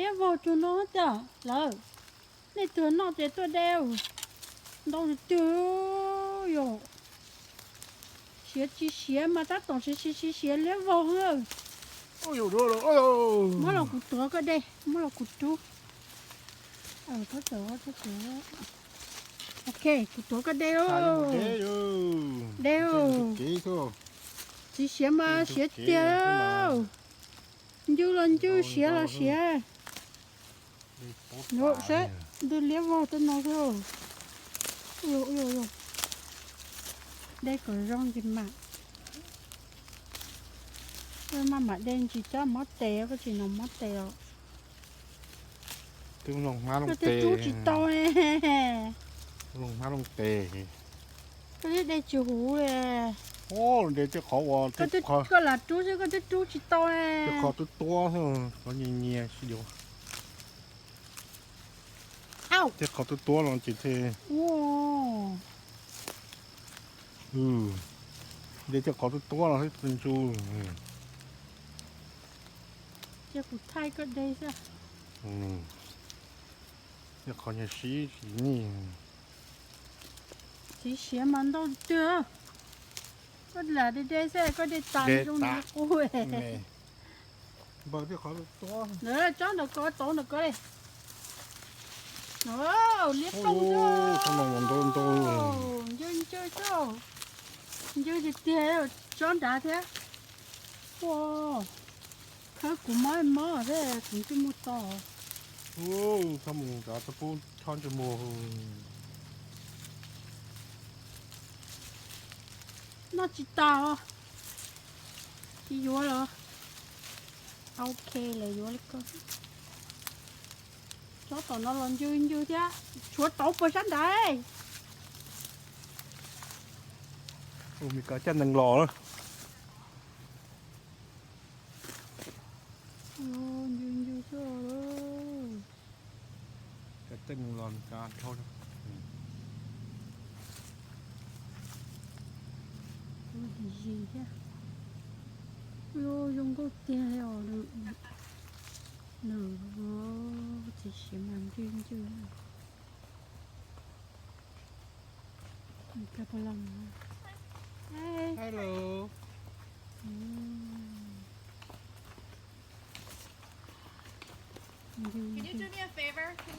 Liab vog tug no tiag lawm. Nej twg noj ces tuaj de. Ntau tiag tiag. Yog siav tsis siav mas tab tom siav siav siav siav liab vog. Muab los kuv tuav koj de, muab los kuv rub. Ok, kuv tuav koj de lauj. De lauj. Tsis siav mas siav tiag. Ncw los ncw, siav los siav. Saib ntws liab vog tej no xwb. De kom zoo ntsis mam. Koj maj mam de ntsis cov mob tes, koj tsis noj mob tes os. Koj twb rub tsis tau. Koj twb de tsis huv. De tej qhov uas koj lam rub xwb, koj twb rub tsis tau. Tej qhov tuab tuab, qhov nyias nyias sib yuav. Tej qhov tuab tuab los ces thiaj, de tej qhov tuab tuab los thiaj ntsu. Ces kuv thaij koj de xwb. Tej qhov nyias sib tsis nij. Txiv siav mas ntau tiag. Koj lam de de xwb, koj de tas zoo li qub. Npawg tej qhov tuab. Tsob ntawm ko, tauv ntawm ko li. Liab ploog ntau ntau. Ncw ncw xwb. Ncw tiag tiag, tsob nrad thiab. Ua, khawb kuv mob mob thiab kuv twb muaj to. Txhob mus nrad tau pub chob ntsej muag. Noj tsis tas. Tsis yuav los? Ok, lawv yuav li ko. Tsob tom no los ncw ncw thiab, tshuav tauv puas sab nrad. Ua me kav caj nees los na. Ncw ncw xwb. Kav caj nees los kav dhau. Zis thiab. Ua zoo nkauj tiag li os. Nws txiv siav mas ncw ncw. Hello. Can you do me a favor? Can